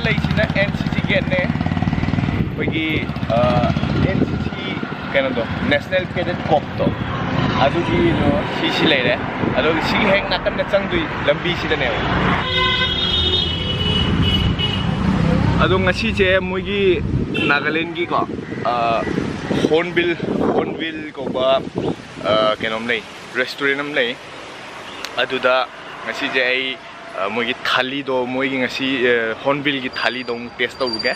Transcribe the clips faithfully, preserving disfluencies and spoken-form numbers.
ꯑꯩꯁꯤꯅ N C ꯁꯤ ꯒꯦꯠꯅꯦ꯫ ꯑꯩꯈꯣꯏꯒꯤ N C ꯁꯤ ꯀꯩꯅꯣꯗꯣ, ꯅꯦꯁꯅꯦꯜ ꯀꯦꯗꯦꯠ ꯀꯣꯔꯞꯇꯣ, ꯑꯗꯨꯒꯤꯗꯣ ꯁꯤꯁꯤ ꯂꯩꯔꯦ꯫ ꯑꯗꯨꯒ ꯁꯤꯒꯤ ꯍꯦꯛ ꯅꯥꯀꯟꯗ ꯆꯪꯗꯣꯏ ꯂꯝꯕꯤꯁꯤꯗꯅꯦꯕ꯫ ꯑꯗꯣ ꯉꯁꯤꯁꯦ ꯃꯣꯏꯒꯤ ꯅꯥꯒꯥꯂꯦꯟꯒꯤꯀꯣ, ꯍꯣꯔꯟꯕꯤꯜ, ꯍꯣꯔꯟꯕꯤꯜ ꯀꯧꯕ ꯀꯩꯅꯣꯝ ꯂꯩ, ꯔꯦꯁꯇꯨꯔꯦꯟ ꯑꯃ ꯂꯩ꯫ ꯑꯗꯨꯗ ꯉꯁꯤꯁꯦ ꯑꯩ ꯃꯣꯏꯒꯤ ꯊꯥꯂꯤꯗꯣ, ꯃꯣꯏꯒꯤ ꯉꯁꯤ ꯍꯣꯔꯟꯕꯤꯜꯒꯤ ꯊꯥꯂꯤꯗꯣ ꯑꯃꯨꯛ ꯇꯦꯁ ꯇꯧꯔꯨꯒꯦ꯫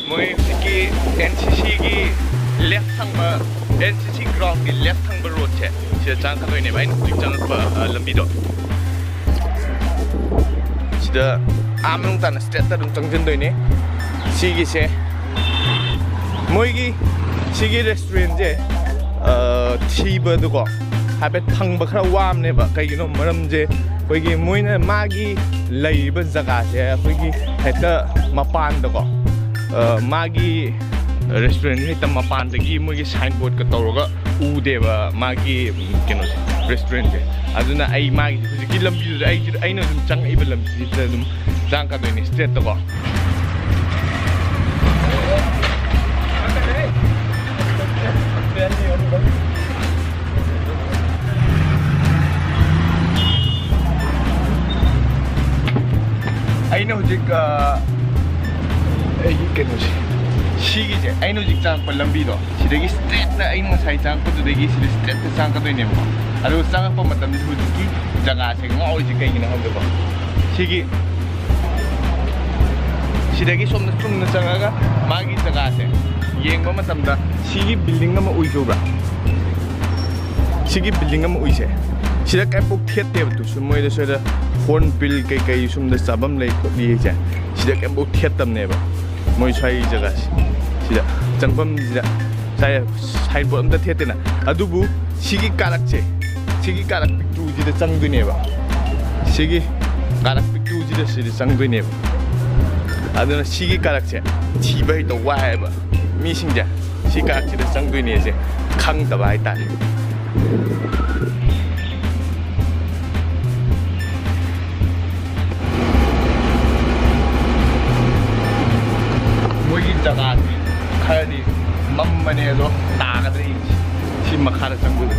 ꯃꯣꯏ ꯍꯧꯖꯤꯛꯀꯤ ꯑꯦꯟ ꯁꯤ ꯁꯤꯒꯤ ꯂꯦꯐ ꯊꯪꯕ, ꯑꯦꯟ ꯁꯤ ꯁꯤ ꯒ꯭ꯔꯥꯎꯟꯒꯤ ꯂꯦꯐ ꯊꯪꯕ ꯔꯣꯗꯁꯦ, ꯁꯤꯗ ꯆꯪꯉꯛꯀꯗꯣꯏꯅꯦꯕ, ꯑꯩꯅ ꯍꯧꯖꯤꯛ ꯆꯪꯉꯛꯄ ꯂꯝꯕꯤꯗꯣ꯫ ꯁꯤꯗ ꯑꯥ ꯃꯅꯨꯡ ꯇꯥꯅ ꯁ꯭ꯇ꯭ꯔꯦꯠꯇ ꯑꯗꯨꯝ ꯆꯪꯁꯤꯟꯗꯣꯏꯅꯦ꯫ ꯁꯤꯒꯤꯁꯦ ꯃꯣꯏꯒꯤ, ꯁꯤꯒꯤ ꯔꯦꯁꯇꯨꯔꯦꯟꯁꯦ ꯊꯤꯕꯗꯀꯣ ꯍꯥꯏꯐꯦꯠ ꯐꯪꯕ ꯈꯔ ꯋꯥꯕꯅꯦꯕ꯫ ꯀꯩꯒꯤꯅꯣ ꯃꯔꯝꯁꯦ, ꯑꯩꯈꯣꯏꯒꯤ ꯃꯣꯏꯅ ꯃꯥꯒꯤ ꯂꯩꯔꯤꯕ ꯖꯒꯥꯁꯦ ꯑꯩꯈꯣꯏꯒꯤ ꯍꯦꯛꯇ ꯃꯄꯥꯟꯗꯀꯣ, ꯃꯥꯒꯤ ꯔꯦꯁꯇꯨꯔꯦꯟꯁꯦ ꯍꯦꯛꯇ ꯃꯄꯥꯟꯗꯒꯤ ꯃꯣꯏꯒꯤ ꯁꯥꯏꯟ ꯕꯣꯔꯗꯀ ꯇꯧꯔꯒ ꯎꯗꯦꯕ ꯃꯥꯒꯤ ꯀꯩꯅꯣꯁꯦ, ꯔꯦꯁꯇꯨꯔꯦꯟꯁꯦ꯫ ꯑꯗꯨꯅ ꯑꯩ ꯃꯥꯒꯤ ꯍꯧꯖꯤꯛꯀꯤ ꯂꯝꯕꯤꯗꯨꯗ, ꯑꯩ ꯑꯩꯅ ꯑꯗꯨꯝ ꯆꯪꯉꯛꯏꯕ ꯂꯝꯕꯤꯁꯤꯗ ꯑꯗꯨꯝ ꯆꯪꯉꯛꯀꯗꯣꯏꯅꯦ ꯁ꯭ꯇ꯭ꯔꯦꯠꯇꯀꯣ꯫ ꯑꯩꯅ ꯍꯧꯖꯤꯛ ꯑꯩꯒꯤ ꯀꯩꯅꯣꯁꯦ, ꯁꯤꯒꯤꯁꯦ, ꯑꯩꯅ ꯍꯧꯖꯤꯛ ꯆꯪꯉꯛꯄ ꯂꯝꯕꯤꯗꯣ, ꯁꯤꯗꯒꯤ ꯁ꯭ꯇ꯭ꯔꯦꯠꯅ, ꯑꯩꯅ ꯉꯁꯥꯏ ꯆꯪꯉꯛꯄꯗꯨꯗꯒꯤ ꯁꯤꯗ ꯁ꯭ꯇ꯭ꯔꯦꯠꯇ ꯆꯪꯉꯛꯀꯗꯣꯏꯅꯦꯕꯀꯣ꯫ ꯑꯗꯨꯒ ꯆꯪꯉꯛꯄ ꯃꯇꯝꯗ ꯍꯧꯖꯤꯛꯀꯤ ꯖꯒꯥꯁꯦ ꯉꯥꯎꯔꯤꯁꯦ ꯀꯩꯒꯤꯅꯣ ꯈꯪꯗꯦꯀꯣ꯫ ꯁꯤꯒꯤ, ꯁꯤꯗꯒꯤ ꯁꯣꯝꯗ ꯆꯨꯝꯅ ꯆꯪꯉꯒ ꯃꯥꯒꯤ ꯖꯒꯥꯁꯦ ꯌꯦꯡꯕ ꯃꯇꯝꯗ ꯁꯤꯒꯤ ꯕꯤꯜꯗꯤꯡ ꯑꯃ ꯎꯏ, ꯎꯕ꯭ꯔꯥ? ꯁꯤꯒꯤ ꯕꯤꯜꯗꯤꯡ ꯑꯃ ꯎꯏꯁꯦ, ꯁꯤꯗ ꯀꯩꯝꯐꯥꯎ ꯊꯦꯠꯇꯦꯕ꯫ ꯇꯨꯁꯨ ꯃꯣꯏꯗ ꯁꯣꯏꯗ ꯍꯣꯔꯟꯕꯤꯜ ꯀꯩꯀꯩ ꯁꯣꯝꯗ ꯆꯥꯐꯝ ꯂꯩ ꯈꯣꯠꯂꯤ ꯍꯥꯏꯁꯦ, ꯁꯤꯗ ꯀꯩꯝꯐꯥꯎ ꯊꯦꯠꯇꯕꯅꯦꯕ꯫ ꯃꯣꯏ ꯁ꯭ꯋꯥꯏꯒꯤ ꯖꯒꯥꯁꯦ, ꯁꯤꯗ ꯆꯪꯐꯝꯁꯤꯗ ꯁꯥꯏꯟ ꯕꯣꯔꯗ ꯑꯝꯇ ꯊꯦꯠꯇꯦꯅ꯫ ꯑꯗꯨꯕꯨ ꯁꯤꯒꯤ ꯀꯥꯔꯛꯁꯦ, ꯁꯤꯒꯤ ꯀꯥꯔꯛ ꯄꯤꯛꯇ꯭ꯔꯨꯁꯤꯗ ꯆꯪꯗꯣꯏꯅꯦꯕ꯫ ꯁꯤꯒꯤ ꯀꯥꯔꯛ ꯄꯤꯛꯇ꯭ꯔꯨꯁꯤ ꯁꯤꯗ ꯆꯪꯗꯣꯏꯅꯦꯕ꯫ ꯑꯗꯨꯅ ꯁꯤꯒꯤ ꯀꯥꯔꯛꯁꯦ ꯊꯤꯕ ꯍꯦꯛꯇ ꯋꯥꯏꯑꯦꯕ꯫ ꯃꯤꯁꯤꯡꯁꯦ ꯁꯤ ꯀꯥꯔꯛꯁꯤꯗ ꯆꯪꯗꯣꯏꯅꯦꯁꯦ ꯈꯪꯗꯕ ꯍꯥꯏꯇꯥꯔꯦ꯫ ꯃꯣꯏꯒꯤ ꯖꯒꯥꯁꯦ ꯈꯔꯗꯤ ꯃꯝꯕꯅꯦ, ꯑꯗꯣ ꯇꯥꯒꯗ꯭ꯔꯥ ꯌꯦꯡꯁꯤ꯫ ꯁꯤ ꯃꯈꯥꯗ ꯆꯪꯗꯣꯏꯅꯦ꯫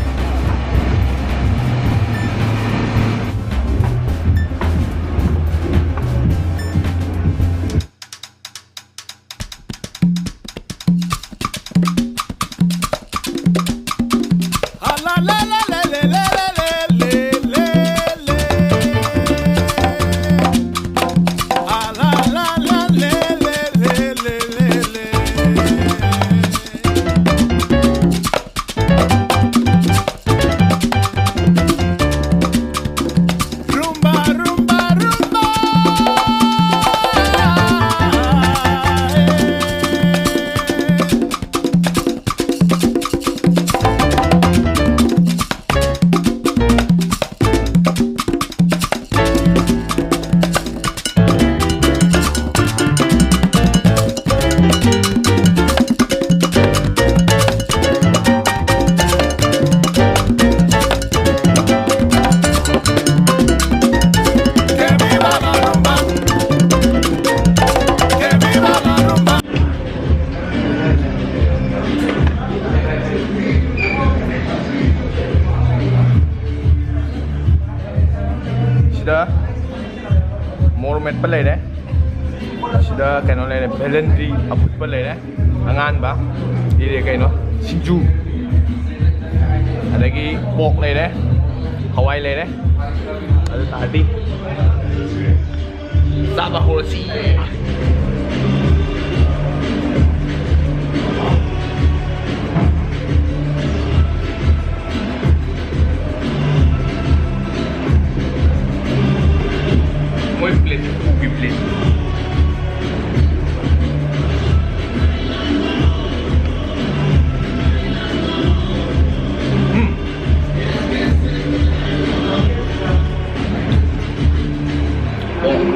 ꯁꯤꯗ ꯃꯣꯔꯣꯛ ꯃꯦꯠꯄ ꯂꯩꯔꯦ꯫ ꯁꯤꯗ ꯀꯩꯅꯣ ꯂꯩꯔꯦ, ꯕꯦꯂꯟꯗ꯭ꯔꯤ ꯑꯐꯨꯠꯄ ꯂꯩꯔꯦ, ꯑꯉꯥꯟꯕ꯫ ꯁꯤꯗꯤ ꯀꯩꯅꯣ, ꯁꯤꯡꯖꯨ꯫ ꯑꯗꯒꯤ ꯄꯣꯛ ꯂꯩꯔꯦ, ꯍꯋꯥꯏ ꯂꯩꯔꯦ꯫ ꯑꯗꯨ ꯇꯥꯔꯗꯤ ꯆꯥꯕ ꯍꯧꯔꯁꯤ꯫ ꯃꯣꯏ ꯄ꯭ꯂꯦꯠꯁꯦ ꯎꯒꯤ ꯄ꯭ꯂꯦꯠ꯫ ꯎꯝ꯫ ꯑꯣ,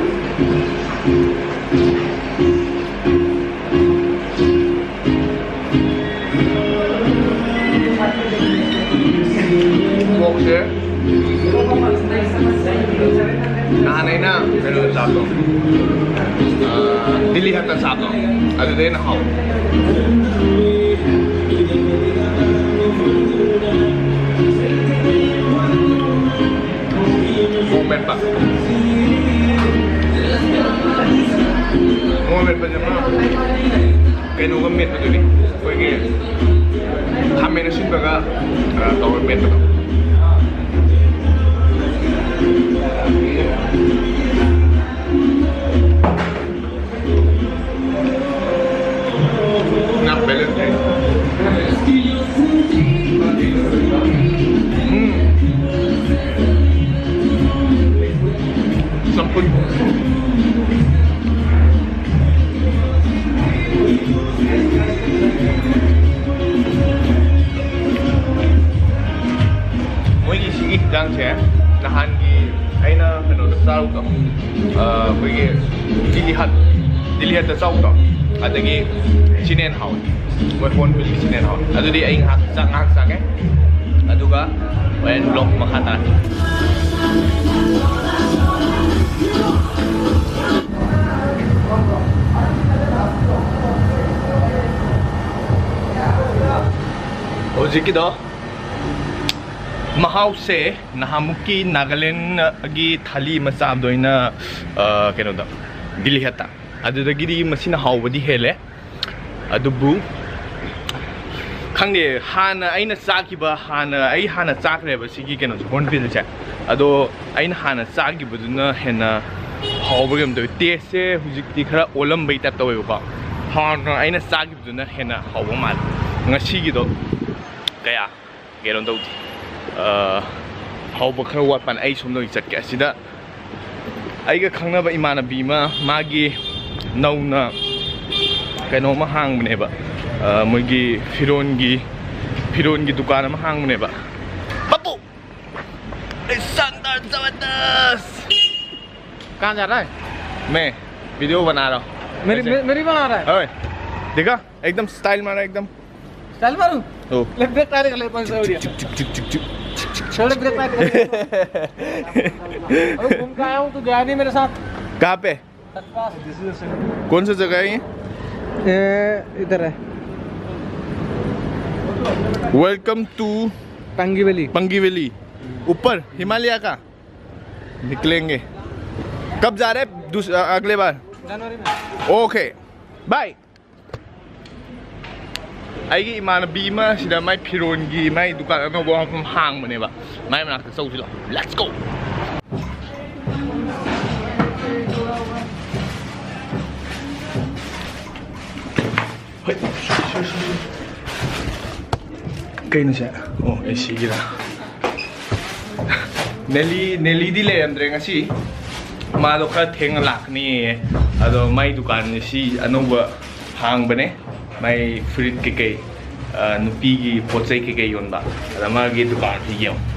ꯄꯣꯛꯁꯦ ꯅꯍꯥꯟ ꯑꯩꯅ ꯀꯩꯅꯣꯗ ꯆꯥꯕꯗꯣ, ꯑꯥ, ꯗꯤꯜꯂꯤ ꯍꯠꯇ ꯆꯥꯕꯗꯣ, ꯑꯗꯨꯗꯩ ꯍꯦꯟꯅ ꯍꯥꯎꯋꯦ꯫ ꯃꯣꯔꯣꯛ ꯃꯦꯠꯄ꯫ ꯃꯣꯔꯣꯛ ꯃꯦꯠꯄꯁꯦ ꯑꯃ ꯀꯩꯅꯣꯒ ꯃꯦꯠꯄꯗꯨꯅꯤ, ꯑꯩꯈꯣꯏꯒꯤ ꯈꯥꯃꯦꯟ ꯑꯁꯤꯟꯕꯒ, ꯑ, ꯇꯧꯔ ꯃꯦꯠꯄꯗꯣ꯫ ꯌꯥꯝ balance ꯂꯩ꯫ ꯎꯝ꯫ ꯆꯝꯐꯨꯠ꯫ ꯃꯣꯏꯒꯤ ꯁꯤꯒꯤ ꯍꯤꯟꯖꯥꯡꯁꯦ ꯅꯍꯥꯟꯒꯤ ꯑꯩꯅ ꯀꯩꯅꯣꯗ ꯆꯥꯔꯨꯕꯗꯣ, ꯑ, ꯑꯩꯈꯣꯏꯒꯤ ꯗꯤꯜꯂꯤ ꯍꯠ, ꯗꯤꯜꯂꯤ ꯍꯠꯇ ꯆꯥꯎꯕꯗꯣ, ꯑꯗꯒꯤ ꯁꯤꯅ ꯍꯦꯟꯅ ꯍꯥꯎꯋꯦ꯫ ꯃꯣꯏ ꯍꯣꯔꯟꯕꯤꯜꯒꯤ ꯁꯤꯅ ꯍꯦꯟꯅ ꯍꯥꯎꯋꯦ꯫ ꯑꯗꯨꯗꯤ ꯑꯩ ꯉꯥꯏꯍꯥꯛ ꯆꯥꯛ ꯉꯥꯏꯍꯥꯛ ꯆꯥꯒꯦ, ꯑꯗꯨꯒ ꯍꯣꯔꯦꯟ vlog ꯃꯈꯥ ꯇꯥꯔꯛꯀꯦ꯫ ꯍꯧꯖꯤꯛꯀꯤꯗꯣ ꯃꯍꯥꯎꯁꯦ ꯅꯍꯥꯟꯃꯨꯛꯀꯤ ꯅꯥꯒꯥꯂꯦꯟꯒꯤ ꯊꯥꯂꯤ ꯑꯃ ꯆꯥꯕꯗꯣ ꯑꯩꯅ, ꯑ, ꯀꯩꯅꯣꯗ, ꯗꯤꯜꯂꯤ ꯍꯠꯇ, ꯑꯗꯨꯗꯒꯤꯗꯤ ꯃꯁꯤꯅ ꯍꯥꯎꯕꯗꯤ ꯍꯦꯜꯂꯦ꯫ ꯑꯗꯨꯕꯨ ꯈꯪꯗꯦ, ꯍꯥꯟꯅ ꯑꯩꯅ ꯆꯥꯈꯤꯕ, ꯍꯥꯟꯅ, ꯑꯩ ꯍꯥꯟꯅ ꯆꯥꯈ꯭ꯔꯦꯕ ꯁꯤꯒꯤ ꯀꯩꯅꯣꯁꯦ, ꯍꯣꯔꯟꯕꯤꯜꯁꯦ꯫ ꯑꯗꯣ ꯑꯩꯅ ꯍꯥꯟꯅ ꯆꯥꯈꯤꯕꯗꯨꯅ ꯍꯦꯟꯅ ꯍꯥꯎꯕ ꯀꯩꯅꯣꯝ ꯇꯧꯋꯤ꯫ ꯇꯦꯁꯁꯦ ꯍꯧꯖꯤꯛꯇꯤ ꯈꯔ ꯑꯣꯜꯂꯝꯕꯩ ꯇꯥꯏꯞ ꯇꯧꯋꯦꯕꯀꯣ꯫ ꯍꯥꯟꯅ ꯑꯩꯅ ꯆꯥꯈꯤꯕꯗꯨꯅ ꯍꯦꯟꯅ ꯍꯥꯎꯕ ꯃꯥꯜꯂꯦ꯫ ꯉꯁꯤꯒꯤꯗꯣ ꯀꯌꯥ ꯀꯩꯅꯣ ꯇꯧꯗꯦ꯫ ꯑ, ꯍꯥꯎꯕ ꯈꯔ ꯋꯥꯠꯄꯅ ꯑꯩ ꯁꯣꯝꯗ ꯑꯣꯏꯅ ꯆꯠꯀꯦ꯫ ꯑꯁꯤꯗ ꯑꯩꯒ ꯈꯪꯅꯕ ꯏꯃꯥꯟꯅꯕꯤ ꯑꯃ, ꯃꯥꯒꯤ ꯅꯧꯅ ꯀꯩꯅꯣ ꯑꯃ ꯍꯥꯡꯕꯅꯦꯕ, ꯑ, ꯃꯣꯏꯒꯤ ꯐꯤꯔꯣꯟꯒꯤ, ꯐꯤꯔꯣꯟꯒꯤ ꯗꯨꯀꯥꯟ ꯑꯃ ꯍꯥꯡꯕꯅꯦꯕ꯫ ꯄꯞꯄꯨ! ꯑꯩ ꯁꯥꯟꯗꯥꯔ ꯖꯕꯔꯗꯁ! कहाँ जा रहा है? मैं वीडियो बना रहा हूँ। मेरी, ऐसे। मे-, मेरी बना रहा है? ओए, देखा? एकदम स्टाइल मारा, एकदम। स्टाइल मारूं? ओ। ले, ब्रेक टायर का ले पाँच सौ रुपया। चलो, ब्रेक टायर का ले। अबे घूम के आया हूँ, तू गया नहीं मेरे साथ। कहाँ पे? कौन सी जगह है ये? ये इधर है। Welcome to Pangi valley. Pangi valley. ऊपर हिमालय का निकलेंगे। कब जा रहे हैं? दूस-, अ-, अगले बार। जनवरी में। OK, bye। ꯑꯩꯒꯤ ꯏꯃꯥꯟꯅꯕꯤ ꯑꯃ ꯁꯤꯗ ꯃꯥꯏ ꯐꯤꯔꯣꯟꯒꯤ ꯃꯥꯏ ꯗꯨꯀꯥꯟ ꯑꯅꯧꯕ ꯃꯐꯝ ꯍꯥꯡꯕꯅꯦꯕ꯫ ꯃꯥꯏ ꯃꯅꯥꯛꯇ ꯆꯧꯁꯤ ꯂꯥꯛꯑꯣ꯫ Let's go! ꯍꯣꯏ꯫ ꯀꯩꯅꯣꯁꯦ? ꯑꯣ, ꯑꯦ ꯁꯤꯒꯤꯔꯥ? ꯅꯦꯂꯤ, ꯅꯦꯂꯤꯗꯤ ꯂꯩꯔꯝꯗ꯭ꯔꯦ ꯉꯁꯤ꯫ ꯃꯥꯗꯣ ꯈꯔ ꯊꯦꯡꯅ ꯂꯥꯛꯀꯅꯤꯌꯦ꯫ ꯑꯗꯣ ꯃꯥꯏ ꯗꯨꯀꯥꯟ ꯉꯁꯤ ꯑꯅꯧꯕ ꯍꯥꯡꯕꯅꯦ꯫ ꯃꯥꯏ ꯐꯨꯔꯤꯠ ꯀꯩꯀꯩ, ꯑ, ꯅꯨꯄꯤꯒꯤ ꯄꯣꯠ ꯆꯩ ꯀꯩꯀꯩ ꯌꯣꯟꯕ꯫ ꯑꯗ ꯃꯥꯒꯤ ꯗꯨꯀꯥꯟꯁꯤ ꯌꯦꯡꯉꯣ꯫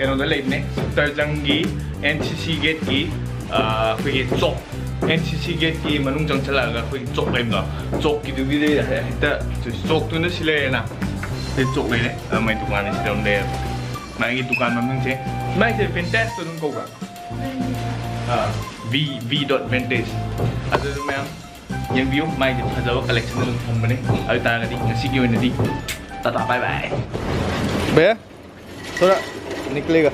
ꯀꯩꯅꯣꯗ ꯂꯩꯕꯅꯦ, ꯁꯐꯗꯔꯖꯪꯒꯤ ꯑꯦꯟ ꯁꯤ ꯁꯤ ꯒꯦꯠꯀꯤ, ꯑ, ꯑꯩꯈꯣꯏꯒꯤ ꯆꯣꯛ, ꯑꯦꯟ ꯁꯤ ꯁꯤ ꯒꯦꯠꯀꯤ ꯃꯅꯨꯡ ꯆꯪꯁꯜꯂꯛꯑꯒ ꯑꯩꯈꯣꯏꯒꯤ ꯆꯣꯛ ꯂꯩꯕꯗꯣ, ꯆꯣꯛꯀꯤꯗꯨꯒꯤꯗꯤ ꯍꯦꯛꯇ ꯆꯣꯛꯇꯨꯅ ꯁꯤ ꯂꯩꯔꯦꯅ, ꯁꯤ ꯆꯣꯛ ꯂꯩꯔꯦ, ꯑ, ꯃꯥꯏ ꯗꯨꯀꯥꯟꯁꯦ ꯁꯤꯗ ꯑꯗꯨꯝ ꯂꯩꯔꯦ꯫ ꯃꯥꯒꯤ ꯗꯨꯀꯥꯟ ꯃꯃꯤꯡꯁꯦ, ꯃꯥꯏꯁꯦ ꯚꯤꯟꯇꯦꯖꯇꯣ ꯑꯗꯨꯝ ꯀꯧꯕ꯭ꯔꯥ? ꯑꯥ, ꯚꯤ, ꯚꯤ ꯗꯣꯠ ꯚꯤꯟꯇꯦꯖ꯫ ꯑꯗꯨ ꯃꯌꯥꯝ ꯌꯦꯡꯕꯤꯌꯨ, ꯃꯥꯏꯗꯤ ꯐꯖꯕ ꯀꯂꯦꯛꯁꯟ ꯑꯗꯨꯝ ꯊꯝꯕꯅꯦ꯫ ꯑꯗꯨ ꯇꯥꯔꯒꯗꯤ ꯉꯁꯤꯒꯤ ꯑꯣꯏꯅꯗꯤ ꯇꯥꯇꯥ ꯕꯥꯏ ꯕꯥꯏ꯫ भैया, थोड़ा निकलेगा।